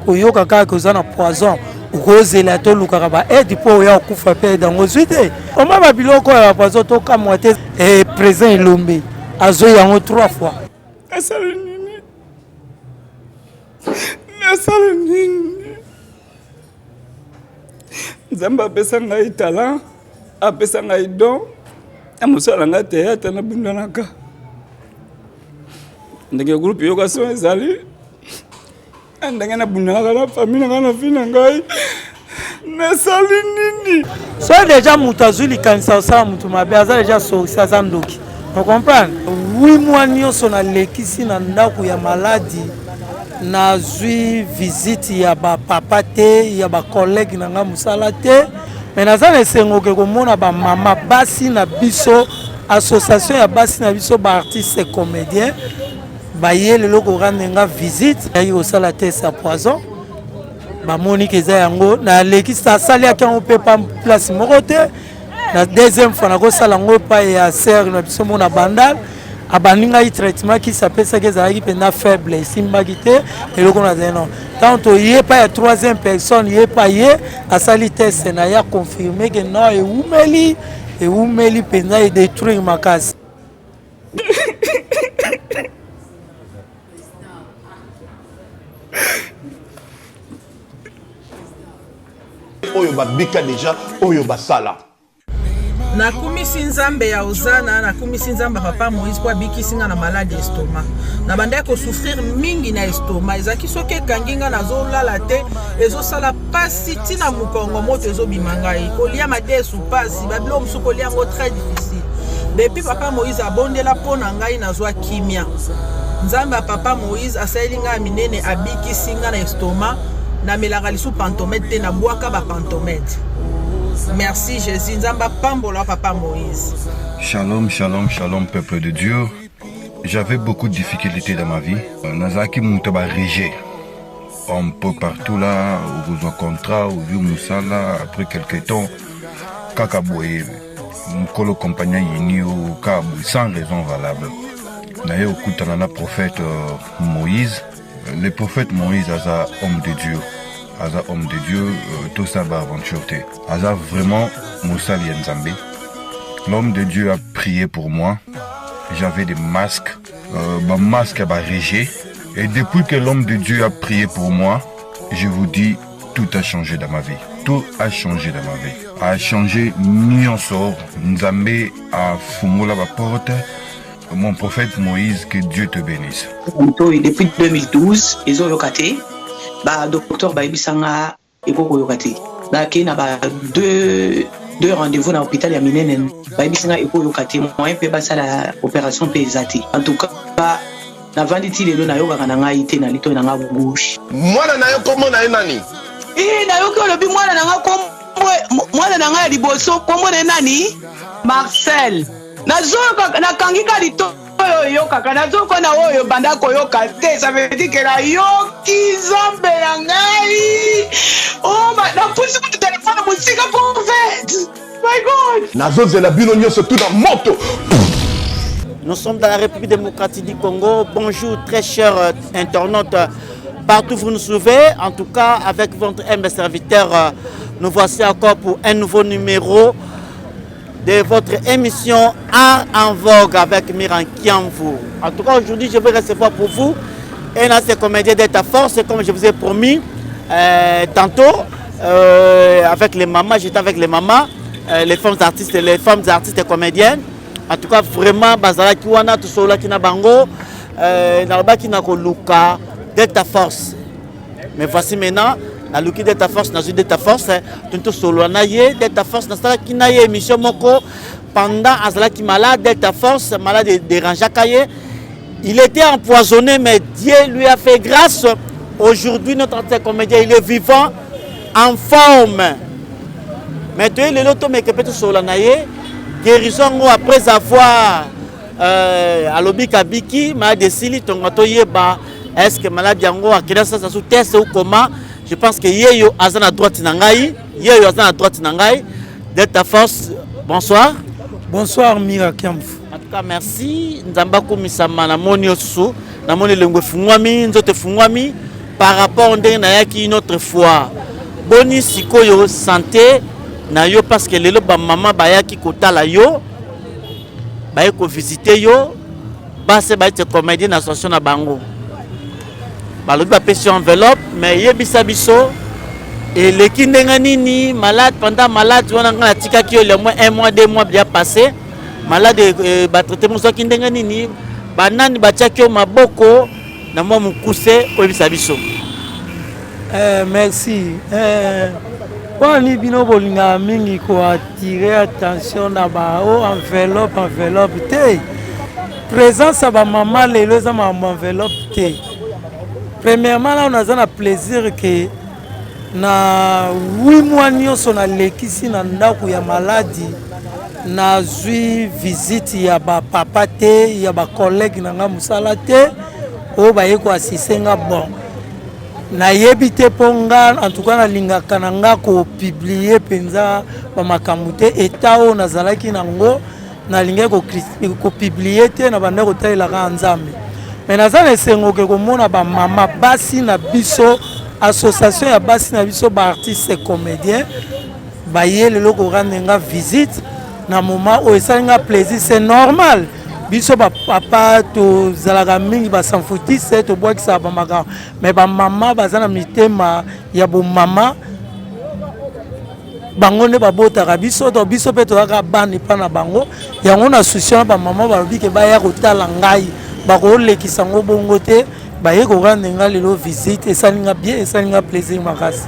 Oyoka kaka oza na poison, okozela tolukaka ba aide mpo oya okufa mpe aide yango ozwi te. Oma babiloko oyo ya poison tokamwa te. Eh, président Elombe azwi yango trois fois. Nasala nini? Nasala nini? Nzambe apesa ngai talent, apesa ngai don ya mosala ngai théâtre, nabundanaka ndenge groupe Yoka Son ezali, ndenge nabundanaka na famille na ngai, na vie na ngai. Nasali nini? So déjà moto azwi likanisa kosala moto mabe, aza déjà sorcier, aza ndoki, ocomprendre? 8 mois nyonso nalekisi na ndako ya maladi, nazwi visite ya bapapa te, ya bacollègue na ngai mosala te. Me naza na esengo ke komona bamama basi na biso, association ya basi na biso baartiste comédien, baye lelo korendre nga visite. Yaki kosala test ya poison, bamoni ke eza yango. Nalekisi, asaliaki yango mpe pa place moko te. Na deuxième fois nakosala yango epai ya sœur na biso mona Bandal, abandi ngai traitement, kisi apesaki ezalaki mpenza faible, esimbaki te. Eloko nazali no ntango toye epai ya troisième personne, ye epai ye asali test na ye, aconfirme ke non, ewumeli, ewumeli mpenza, edétruire makasi. Oyo babika deja, oyo basala. Nakumisi Nzambe ya Ozana, nakumisi Nzambe ya papa Moïse mpo abikisi nga na maladi estomac. Nabandaki kosouffrir mingi na estomac, ezalaki soki ekangi nga nazolala te, ezosala pasi ntina mokongo, moto ezobima ngai, kolia madesu pasi, babiloko mosusu kolia yango très difficile. Depuis papa Moïse abondela mpo na ngai, nazwa kimia. Nzambe ya papa Moïse asaleli ngai ya minene, abikisi ngai na estomac. Namelaka lisu pantomètre te, nabwaka bapantomètre. Merci Jésus, Nzambe apambola papa Moïse. Shalom, shalom, shalom, peuple de Dieu. J'avais beaucoup de difficultés dans ma vie. Nazalaki moto ba rejet un peu partout là, okozwa contrat, ozwi mosala, après quelque temps, kaka boye, mokolo compagnie ayini yo kaka boye, sans raison valable. Naye okutana na prophète Moïse. Le prophète Moïse aza homme de Dieu. Aza homme de Dieu, tosala ba aventure te. Aza vraiment mosali ya Nzambe. L'homme de Dieu a prié pour moi. J'avais des masques, ba masque ya ba rejet. Et depuis que l'homme de Dieu a prié pour moi, je vous dis, tout a changé dans ma vie. Tout a changé dans ma vie. A changé nyonso. Nzambe a fungola ba porte. Mon prophète Moïse, que Dieu te bénisse. Oyo depuis 2012 ezoyoka te. Badocteur bayebisanga ekoki koyoka te. Bakei na ba deux rendez-vous na hôpital ya minene, bayebisi nga ekoyoka te, moyen mpe basala opération mpe eza te. En tout cas navandi ti lelo, nayokaka na ngai te na litoi na nga gauche. Mwana na yo, kombo na ye nani? Ee, nayoki olobi mwana na nga kombo, mwana na ngai ya liboso kombo na ye nani? Marcel. Nazoyoka, nakangi ka litoi oyo oyokaka, nazoyoka na oyo banda koyoka te. Ça veut dire que nayoki. Nzambe na ngai, oh, napusi kutu telefone mosika. Prophète, my God. Nazozela bino nyonso tu na moto. Nous sommes dans la République démocratique du Congo. Bonjour très chers internautes, partout vous nous suivez. En tout cas, avec votre humble serviteur, nous voici encore pour un nouveau numéro de votre émission Art en Vogue avec Miran Kiamvu. En tout cas, aujourd'hui, je vais recevoir pour vous un ancien comédien Delta Force, comme je vous ai promis tantôt, avec les mamans, j'étais avec les mamans, les femmes artistes et comédiennes. En tout cas, vraiment, bazalaki wana, tosololaki na bango, nalobaki na koluka Delta Force. Mais voici maintenant, naluki Delta Force, nazwi Delta Force, tosolola na ye. Delta Force, nasalaki na ye émission moko pendant azalaki malade. Delta Force, malade dérangeaka ye. Il était empoisonné, mais Dieu lui a fait grâce. Aujourd'hui, notre ancien comédien, il est vivant, en forme. Mais toye lelo tomeke mpe tosolola na ye guérison yango, après avoir alobi kabiki malade esili, tonga toyeba. Est ce que malade yango akenda sasa sous test ou comment? Je pense que yeyo aza na droite na ngai, yeyo aza na droite na ngai. Delta Force, bonsoir. Bonsoir Mira Kiamfu. En tout cas merci, Nzambe akumisama na moni yo susu, na moni elengo efungwami, nzoto efungwami par rapport ndenge nayaki une autre fois. Boni sikoyo santé na yo parce que lelo ba mama bayaki kotala yo, baye ko visiter yo, base baye te comédie na association na bango. Balobi bapesi yo enveloppe mais yebisa biso eleki ndenge nini malade pendant malade wana ngai natikaki yo le moins un mois deux mois bien passé malade eh, batraitement ozwaki ndenge nini banani batiaki yo maboko na mwa mokuse oyebisa biso. Eh, merci eh, mpona nini bino bolingaka mingi koattire attention na ba o oh, enveloppe enveloppe te? Présence ya bamama lelo eza makambo enveloppe te. Premièrement, nano naza na plaisir ke na 8 mois nyonso nalekisi na ndako ya maladi, nazwi visite ya bapapa te, ya bacollègue na nga mosala te oyo baye koasiste nga. Bon, nayebi te mpo nga en tout cas nalingaka na nga kopublier mpenza bamakambo te. Eta oyo nazalaki nango, nalingaki kopublier te, na banda kotalelaka ya Nzambe. Me naza na esengo ke komona bamama basi na biso, association ya basi na biso baartiste comédien, baye lelo korendre nga visite na moment oyo. Esali nga plaisir. C'est normal, biso bapapa tozalaka mingi basanfutiste, tobwakisaka bamakambo, mais bamama baza na mitema ya bomama. Bango nde babotaka biso to biso mpe tozalaka bana epa na bango. Yango na souci wana, bamama balobi ke baya kotala ngai, bakolekisa yango bongo te. Baye korendre nga lelo visite, esali nga bien, esali nga plaisir makasi.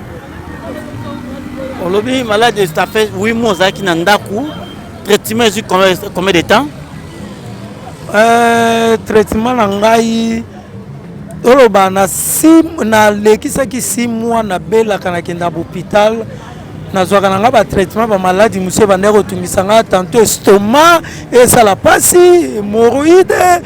Olobi malade, ça fait 8 mois ozalaki na ndako. Traitement ezwi combien de temps? Traitement na ngai, toloba na si nalekisaki 6 mois nabelaka, nakenda hôpital, nazwaka na ngai batraitement. Bamaladi mosusu ebandaki kotungisa ngai, tantôt estomac esala mpasi, hémorroïde,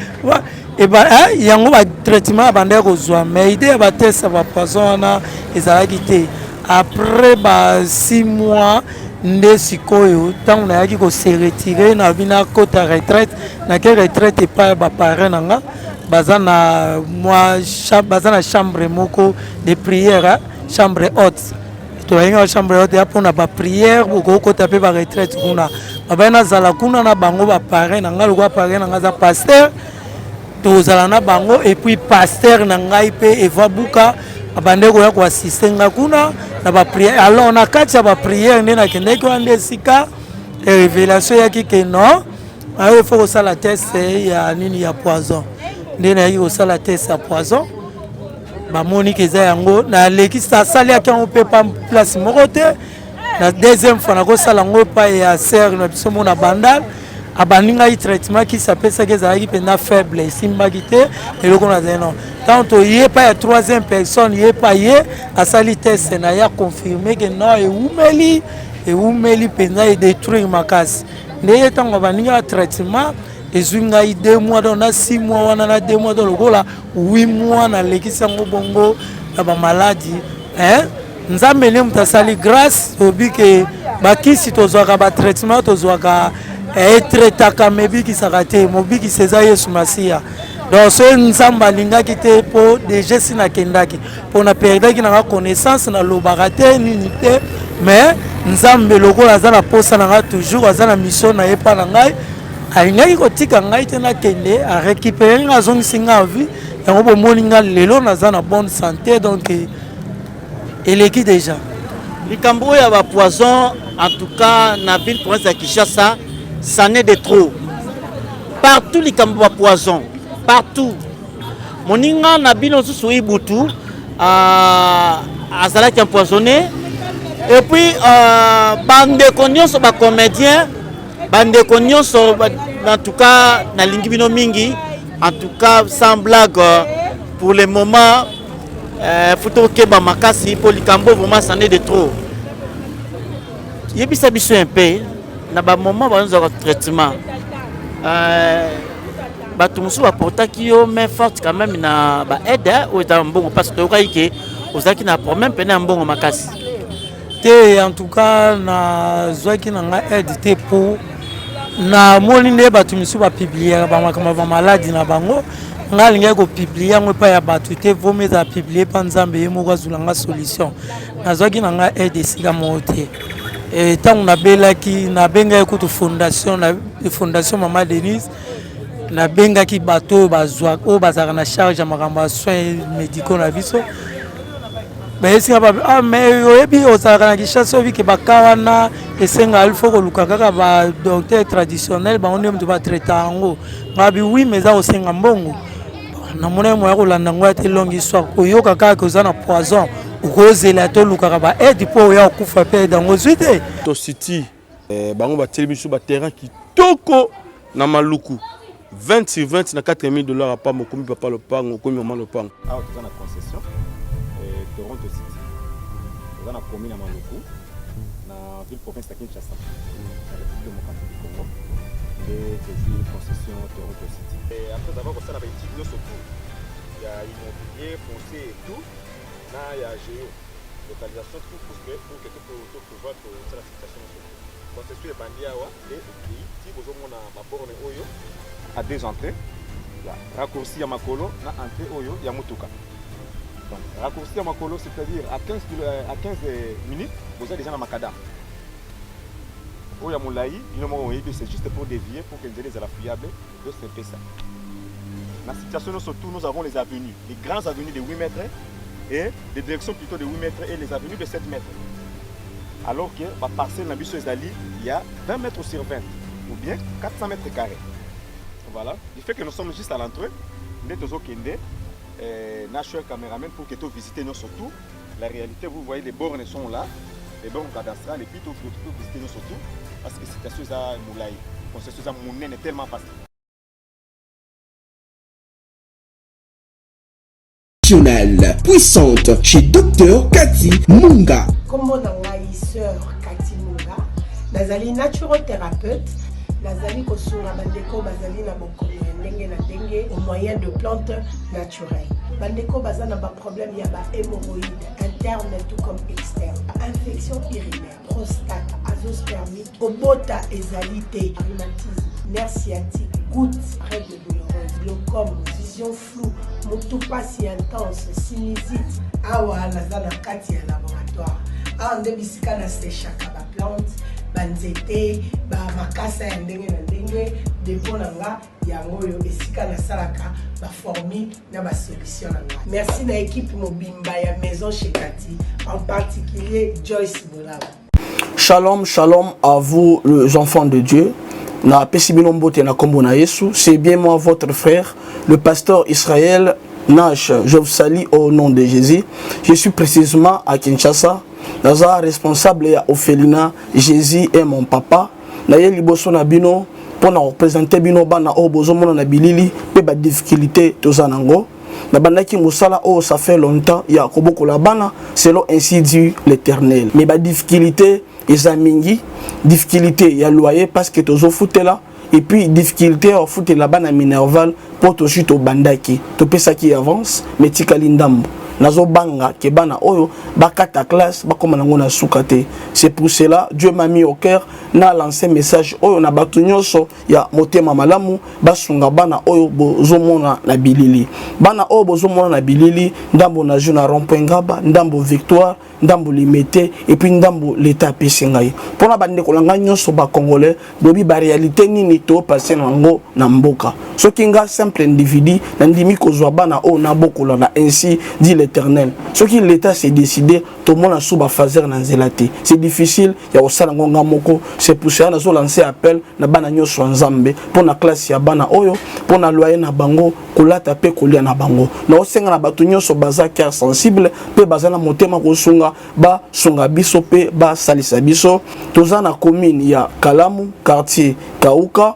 yango batraitement abandaki kozwa. Mais idée ya batest ya bapoison wana ezalaki te. Après ba 6 mois nde sikoyo ntango nayaki kose retirer, nabi nakota retraite. Nake retraite epai ya baparent na nga, baza na mwa baza na chambre moko de prière, chambre haute toyengaka. Chambre haute ya mpona baprière, bokokota mpe baretraite kuna. Babai nazala kuna na bango, baparent na ngai. Lokola parent na ngai aza pasteur, tozala na bango. Et puis pasteur na ngai mpe Eva Buka abandeki koya koassister nga kuna na baprière. Alors na kati ya baprière nde nakendaki wana, nde esika révélation eyaki ke non, ayo il faut kosala test ya nini, ya poison. Nde nayaki kosala test ya poison, bamoni ke eza yango. Nalekisi, asaliaki yango mpe pa place moko te. Na deuxième fois nakosala yango epai ya sœur na biso mona Bandal. Abandi ngai traitement, kisi apesaki ezalaki mpenza faible, esimbaki te eloko nazali non. Ntango toye epai ya troisième personne, ye epai ye asali test na ye, aconfirme ke non, ewumeli, ewumeli mpenza, edétruire makasi. Nde ye ntango abandi ngai traitement, ezwi ngai 2 mois, donc na 6 mois wana na 2 mois, donc lokola 8 mois nalekisi yango bongo na bamaladi. Nzambe nde moto asali grâce. Toyebi ke bakisi tozwaka, batraitement tozwaka, etraitaka me ebikisaka te. Mobikisi eza Yesu Masiya. Donc soki Nzambe alingaki te, mpo déjà esi nakendaki, mpo naperdaki nanga connaissance, nalobaka te nini te. Mais Nzambe lokola aza na posa na ngai, toujours aza na mission na ye mpa na ngai, alingaki kotika ngai te nakende. Arécupéré ngai, azongisi ngai vie. Yango bomoni ngai lelo naza na bonne santé, donc eleki déjà. Likambo oyo ya bapoison, en tout cas na ville province ya Kinshasa, ça n'est de trop partout. Likambo bapoison partout. Moninga na bino mosusu Ibutu azalaki empoisonné. Et puis bandeko nyonso bacomédien, bandeko nyonso, en tout cas nalingi bino mingi. En tout cas, sans blague, pour le moment faut tokeba makasi mpo likambo vraiment c'en est de trop. Yebisa biso un peu na bamoment bazozwaka traitement. Bato mosusu baportaki yo main forte quand même na ba aide oyo eza mbongo, parce que toyokaki ke ozalaki na problème pene ya mbongo makasi. Te, en tout cas nazwaki na ngai aide te, po namoni nde bato misusu bapubliaka bamakambo ya bamaladi na bango. Ngai alingaki kopublier yango epai ya bato te, vomi ezala publié mpa Nzambe ye moko azwela nga solution. Nazwaki na ngai aide esika moko te. Ntango nabelaki, nabengaki kutu fondation, fondation Mama Denise. Nabengaki bato oyo bazwa, oyo bazalaka na charge ya makambo ya soins médicaux na biso. Bayesika ba: "Ah, mais oyebi, ozalaka na Kinshasa, oyebi ke baka wana esengaka il faut koluka kaka badocteur traditionnel, bango nde moto batraita yango." Ngabi: "Oui, mais eza kosenga mbongo." Namonaki moya kolanda yango ya te. Longue histoire, koyoka kaka oza na poison, okozela te, olukaka baaide mpo oya kokufa mpe aide yango ozwi te. Tositi bango batieli biso baterrain kitoko na Maluku, 20 sur 20 na 4000 $. Apamba, okomi papa lopango, okomi mama lopango. Awa toza na concession Toronto City, toza na commune ya Maluku, na ville province ya Kinshasa, na République démocratique du Congo, nde tozwi concession Toronto City après avoir kosala baétude nyonso tout ya immobilier, foncier et tout, na ya géo localisation, tout pour que topouvoir kosala situation nyonso. Concession ebandi awa nde ekei ti bozomona baborne oyo à deux entrées, ya raccourci ya makolo na entrée oyo ya motuka. Donc raccourci ya makolo, c'est-à-dire à 15 minutes boza déjà na macadam. Oyo ya molai, bino moko oyebi, c'est juste pour dévier, pour que nzela ezala fiable. Donc c'est un peu ça. Na situation nyonso tout, nous avons les avenues, les grandes avenues de 8 mètres et des directions plutôt de 8 mètres et les avenues de 7 mètres, alors que baparcelle na biso ezali ya 20 mètres sur 20 ou bien 400 mètres carrés. Voilà, du fait que nous sommes juste à l'entrée, nde tozokende na cher caméraman pour que tovisite nyonso tout la réalité. Vous voyez, les bornes sont là, les bornes cadastrales, et puis tovisite nyonso tout, parce que situation eza molai, concession eza monene tellement vaste. Puissante chez Dr Cathy Munga. Kombo na ngai sœur Cathy Munga, nazali naturothérapeute, nazali kosunga bandeko bazali na bokono ya ndenge na ndenge au moyen de plantes naturelles. Bandeko baza na baproblème ya bahémorroïde interne tout comme externe, infection urinaire, prostate, azoospermie, kobota ezali te, rhumatisme, nerf sciatique, goutte, règle douloureuse, glaucome, vision floue, motu pasi intense, sinusite. Awa naza na kati ya laboratoire. Awa nde bisika nasechaka baplante, banzete, bamakasa ya ndenge na ndenge. Dépôt na nga yango oyo, esika nasalaka baformule na basolution na nga. Merci na équipe mobimba ya Maison chez Kati, en particulier Joyce Bolaba. Shalom, shalom à vous les enfants de Dieu. Na pesi bino mbote na kombo na Yesu. C'est bien moi, votre frère, le pasteur Israël Nash. Je vous salue au nom de Jésus. Je suis précisément à Kinshasa. Naza responsable ya orphelinat Jésus est mon papa. Na ye liboso na bino pour na représenter bino bana oyo bozomona na bilili pe ba difficulté toza nango. Nabandaki mosala oyo ça fait longtemps ya kobokola bana selon ainsi dit l'Éternel, mais badifficulté eza mingi: difficulté ya loyer parce que tozofutela, et puis difficulté ya kofutela bana minerval mpo tozwi, tobandaki, topesaki avance mais tikali ndambo. Nazobanga ke bana oyo bakata classe, bakóma nango na suka te. C'est pour cela Dieu m'a mis au cœur na lancer message oyo na bato nyonso ya motema malamu, basunga bana oyo bozomona na bilili. Bana oyo bozomona na bilili, ndambo na jeu na rond-point Ngaba, ndambo Victoire, ndambo Limete, et puis ndambo leta apesi ngai. Mpona bandeko na ngai nyonso bacongolais, boyebi baréalité nini topase na yango na mboka. Soki nga simple individu nandimi kozwa bana oyo nabokola na ainsi dit l'Éternel, soki l'État s'est décidé, tomona su bafaser na nzela te. C'est difficile ya kosala yango nga moko. C'est pour cela nazolancer appel na bana nyonso ya Nzambe mpo na classe ya bana oyo, mpo na loyer na bango, kolata mpe kolia na bango. Naosenga na bato nyonso baza cœur sensible mpe baza na motema kosunga, basunga biso mpe basalisa biso. Toza na commune ya Kalamu, quartier Kauka,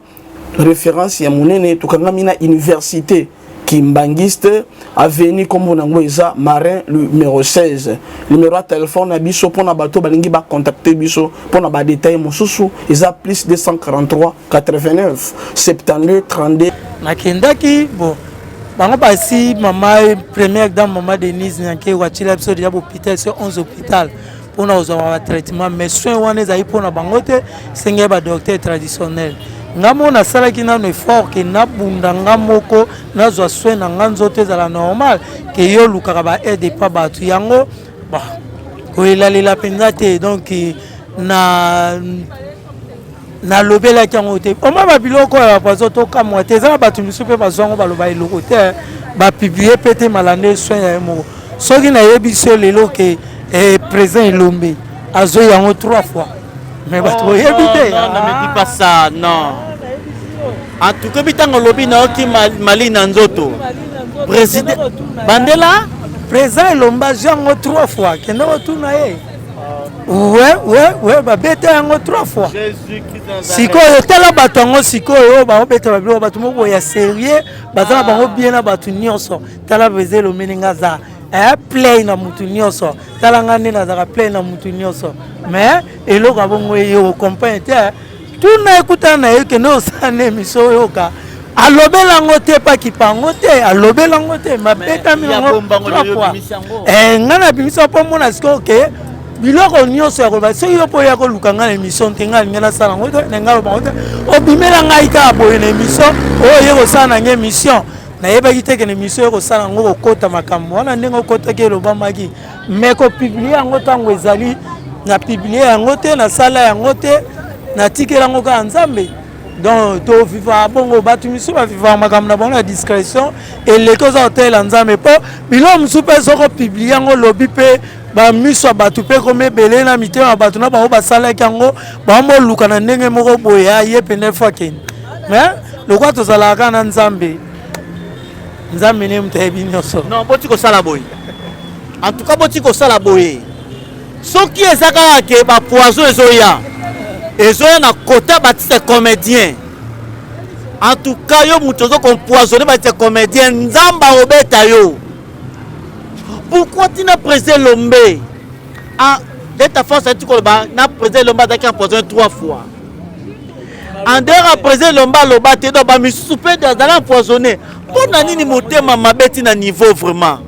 référence ya monene. Tokangami na université. Kimbanguiste avenue kombo nango eza Marin numero 16. Numero ya telephone na biso pona bato balingi ba contacter biso pona ba details mosusu eza plus 243 89 72 32. Nakendaki bon bango basi mama première dame mama Denise Nyankeru atiela biso deja bopital so 11 hôpital mpona kozwa ba traitement mais soin wana ezali mpona bango te esengeli ba docteur traditionnel nga moko nasalaki nano effort ke nabunda nga moko nazwa soin na nga nzoto ezala normal ke yo olukaka ba aide epa bato yango koyelalela mpenza te donc na nalobelaki yango te oma babiloko ya bapoison tokamwa te eza na bato mosusu mpe bazwa yango baloba eloko te bapublie mpe te malanda soin ya ye moko soki nayebisi yo lelo ke eh, président elombe azwi yango trois fois mais bato oh, boyebi te non, non, ne dis pas ça non en tout cas bitango olobi nayoki mali na nzoto président bandela président elombe azwi yango trois fois kende kotuna ye we we we babeta yango trois fois sikoyo tala bato yango sikoyo oyo baobeta babiloko bato moko boye ya sérieux baza na bango bien na bato nyonso tala beze elombe ndenge aza eh, play na mutu nyonso tala ngai nde nazalaka play na mutu nyonso mais eloko ya bongo eye okomprendre te eh. tuna ekutana na ye kende osala na émission oyoka alobela yango te pakipa yango te alobela yango te mabetami yango trois fois eh, ngai nabimisa mpo mona sikoyo ke biloko nyonso ya koloba soki yo mpo oya koluka ngai na émission te ngai alingi nasala yango te na ngai aloba yango te obimela ngai kaka boye na émission oyo oye kosala na ngai émission nayebaki te ke na émission ekosala yango kokota makambo wana ndenge okotaki elobamaki mais kopublie yango ntango ezali na publie yango te nasala yango te natikela yango kaka nzambe donc tovivaka bongo bato misusu bavivaka makambo na bango na discrétion eleki oza kotalela nzambe mpo biloko mosusu mpe soki opublie yango olobi mpe bamiso ya bato mpe ekomi ebele na mitema ya bato na bango basalaki yango bamoluka na ndenge moko boye aye pene fo akende mais lokola tozalaka kaka na nzambe nzambe nde moto ayebi nyonso non boti kosala boye en tout cas boti kosala boye soki eza kaka ke bapoison ezoya ezoya na kota batiste comédien en tout cas yo moto ozo kompoisonne batiste comédien nzambe akobeta yo pourquoi tina président lombe ah, deta force ayeti koloba na président elombe azalaki empoisonné trois fois en dehors ya président elombe aloba te donc bamisusu mpe azali empoisonné mpo na nini motema mabe ti na niveau vraiment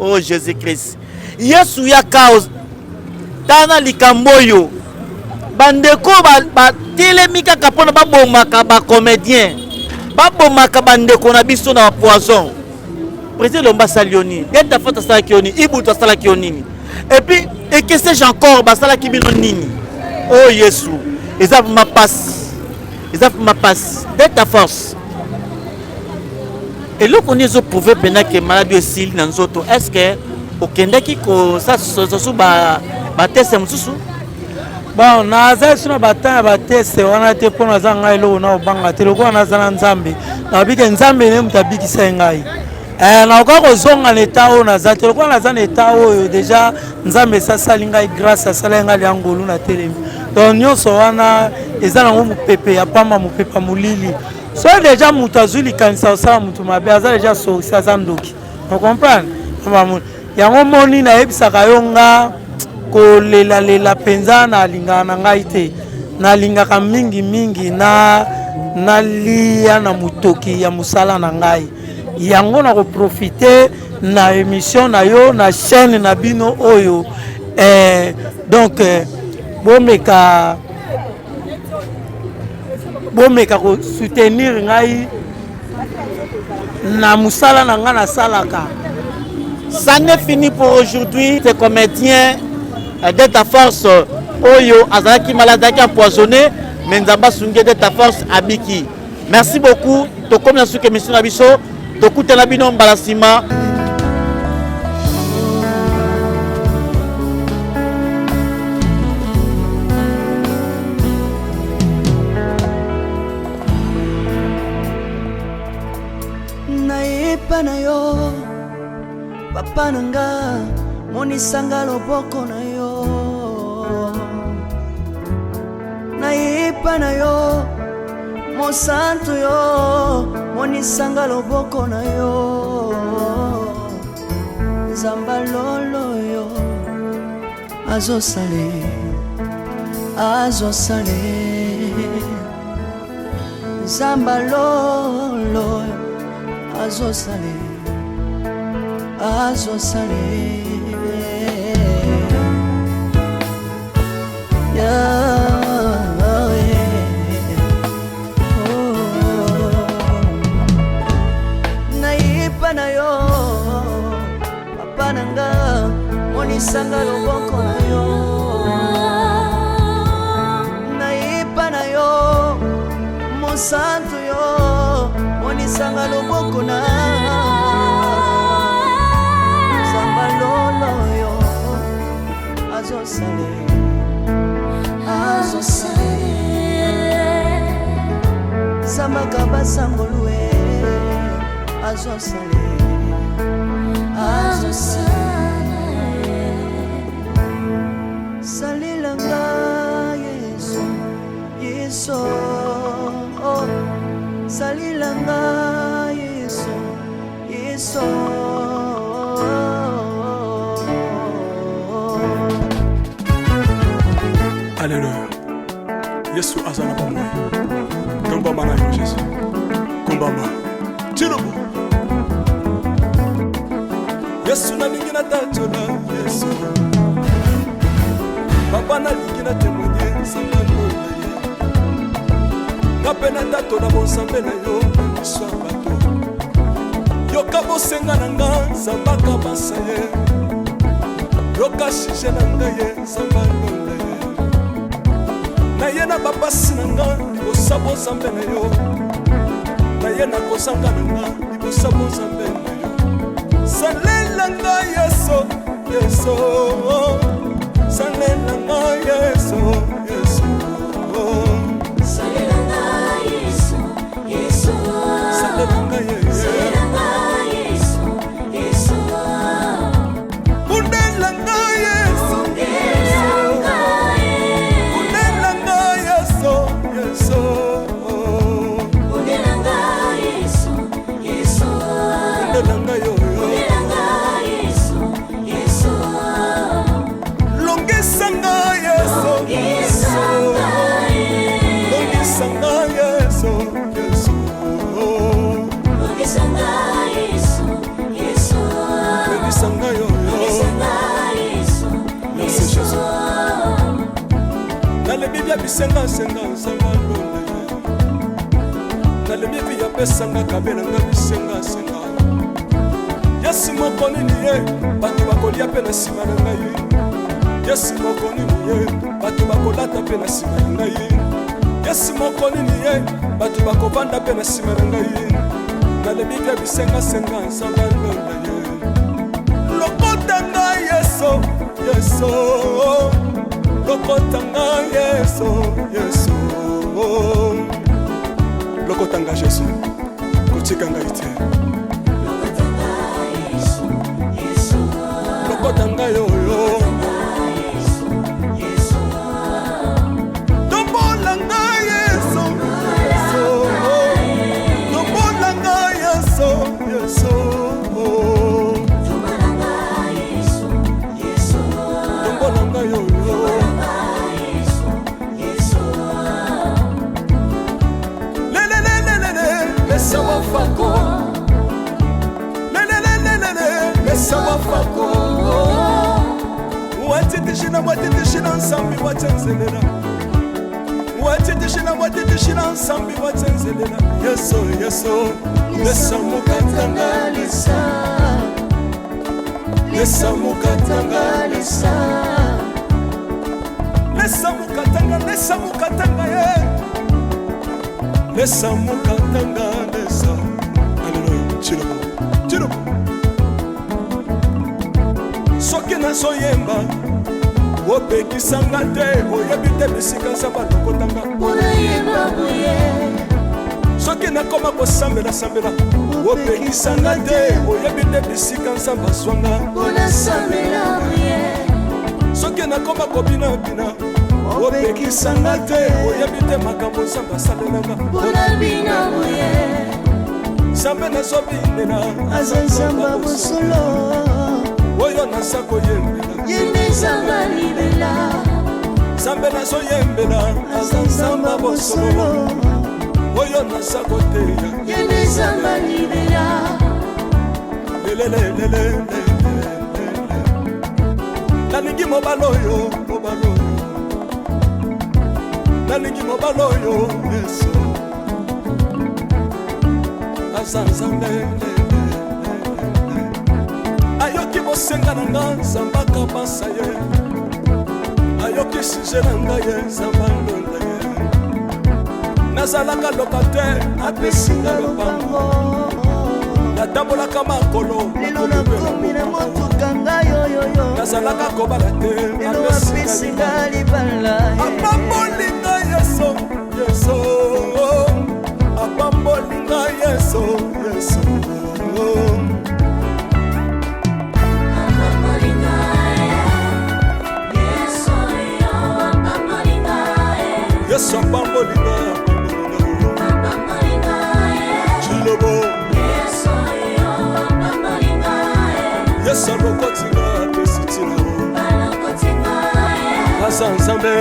oh jésus christ yesu yaka tala likambo oyo bandeko batelemi kaka mpona babomaka bacomédien babomaka bandeko na biso na bapoison président elomba asali yo nini delta fat asalaki yo nini ibutu asalaki yo nini epuis ekesege encore basalaki bino nini o oh, yesu eza vraimen mpasi eza vraimen mpasi delta force eloko nini ezoprouve mpena ke maladi oyo esili na nzoto est ce que okendaki kosasu bateste mosusu bon naza lisusu na batemp ya bateste wana te mpo naza ngai eloko na kobanga te lokola naza na nzambe nalobi ke nzambe nde moto abikisa ye ngai eh, nakoka kozonga na eta oyo naza te lokola naza na eta oyo deja nzambe esi asali ngai grâce asalaki ngai lia ngolu na telemi donc nyonso wana eza nango mopepe ya pamba mopepe ya molili soki deja moto azwi likanisa kosala moto mabe aza deja sorcier aza ndoki ocomprendre yango moni nayebisaka yo nga kolelalela mpenza nalingaka na ngai te nalingaka mingi mingi na nalia na motoki ya mosala na ngai yango nakoprofite na émission na yo na chaîne na bino oyo eh, donc eh, bomeka bomeka kosoutenir ngai na mosala na ngai nasalaka ça n'est fini pour aujourd'hui ce comédien euh, delta force euh, oyo azalaki malade azalaki empoisonné mais nzambe asungi ye delta force abiki merci beaucoup tokomi na suka émission na biso tokutana bino mbala nsima Nayepa na yo papa na nga monisanga loboko na yo nayepa na yo. Mosantu yo, monisanga loboko na yo. Nzamba lolo yo, azosale, azosale. Nzamba lolo azosale, azosale. Yeah. Nayipa na yo, papa na nga, monisanga loboko na yo. Nayipa na yo, mosantu yo, monisanga loboko na Nzamba lolo yo, azosale, azosale. Zambaka basangolue, azosale, azosale. Salelanga Yesu, Yesu, oh. Salelanga Yesu, Yesu. Alleluya. Yesu aza na bomoi. Tombama na yo Jésus. Kumbama. Tilobo. Yesu nalingi natatola Yesu. Papa nalingi na témoigner nzambe lola ye. Nga mpe natatola bonzambe na yo na miso ya bato. Yoka bosenga na nga nzambe akabasa ye. Yoka sujet na ngai ye nzambe alola ye. Naye na bapasi na nga libosa bozambe na yo. Naye na kozanga na nga libosa bozambe na yo. Salela nga Yesu, Yesu. Salela nga Yesu, Yesu. Salela nga Yesu, Yesu. Salela nga Yesu. Salela nga Yesu, Yesu. Bundela nga Yesu. Bundela nga Yesu. Bundela nga Yesu, Yesu. Bundela nga Yesu, Yesu. Bundela nga yo, yo. Bundela nga Yesu, Yesu. Longisa nga Yesu. Longisa nga Yesu. Longisa nga Yesu, Yesu. Longisa nga Yesu, Yesu. Longisa nga yo, yo. Longisa nga Yesu, Merci Yesu. Jésus. Nalebi bia bisengasenga nzambe alola ye. Nalebi bi apesanga kabelanga bisengasenga. Yesu moko nini ye bato bakolia mpe na nsima na ngai. Yesu moko nini ye bato bakolata mpe na nsima na ngai. Yesu moko nini ye bato bakovanda mpe na nsima na ngai. Nalebi bia bisengasenga nzambe alola ye. Lokota ngai Yesu, Yesu. Lokota ngai Yesu, Yesu. Lokota ngai Jésus, kotika ngai te. Yesu, Yesu. Lokota ngai oyo. Yesu. Tombola ngai Yesu, Yesu. Tombola ngai Yesu, Yesu. Tombola nga Yesu, Yesu. Tombola ngai oyo. Tombola Yesu, Yesu. Lelelelelele, lesa wafako. Lelelelelele, lesa wafako. Watitishina, watitishina nsambi watenzelela. Watitishina, watitishina nsambi watenzelela. Yesu, Yesu, lesa mukatanga lesa. Lesa mukatanga lesa. Lesa mukatanga, lesa mukatanga ye. Lesa mukatanga, lesa. Alléluia. Chilobo, chilobo. Soki nazoyemba opekisanga te, oyebi te bisika nza balokotanga. Mpona boye. Soki nakoma kosambela-sambela opekisanga te, oyebi te bisika nzambe azwanga. Mpona sambela boye. Soki nakoma kobinabina Opekisanga te, oyebi te makambo Nzambe asalelanga. Mpona bina boye. Nzambe nazobinela aza Nzambe ya bosolo. Oyo naza koyembela ye nde Nzambe ya libela. Nzambe nazoyembela aza Nzambe ya bosolo. Oyo naza koteya ye nde Nzambe ya libela. Lelelelele, nalingi mobali oyo, mobali oyo, nalingi mobali oyo. Yesu aza Nzambe, ayoki bosenga na nga, Nzambe akabasa ye, ayoki sujet na ngai, ye Nzambe alonda ye. Nazalaka locataire, apesi nga lopango. Natambolaka makolo, lelo nakomi na motuka ngai oyoyo. Nazalaka kobala te, lelo apesi nga libala. Apamboli ngai Yesu, Yesu apamboli ngai, Yesu, Yesu. Yesu apamboli ngai, apamboli ngai. Chilobo Yesu alokoti ngai, apesi ntina. Aza Nzambe.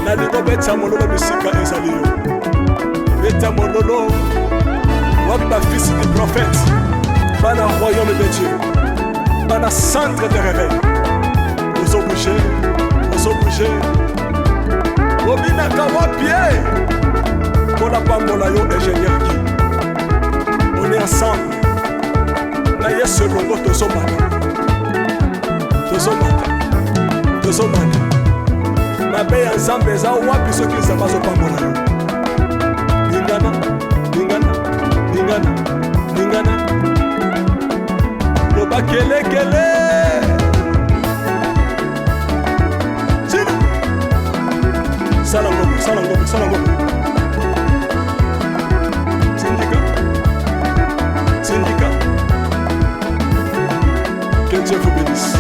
Nalingi obeta mololo bisika ezali yo, beta mololo. Wapi bafils du prophète, bana royaume de Dieu, bana centre de réveil? Ozobouge, ozobouge, obinaka wapi ye? Mpona pambola yo, ingénieur Guy. On est ensemble na Yesu elongo, tozomata, tozomata, tozomata. Mabe ya Nzambe eza wapi soki Nzambe azopambola yo? Lingana, lingana, lingana, lingana, loba kelekele. Tina sala ngoko, sala ngoko, sala ngoko. Tindika, tindika. Que Dieu vous bénisse.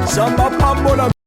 Nzambe apambola.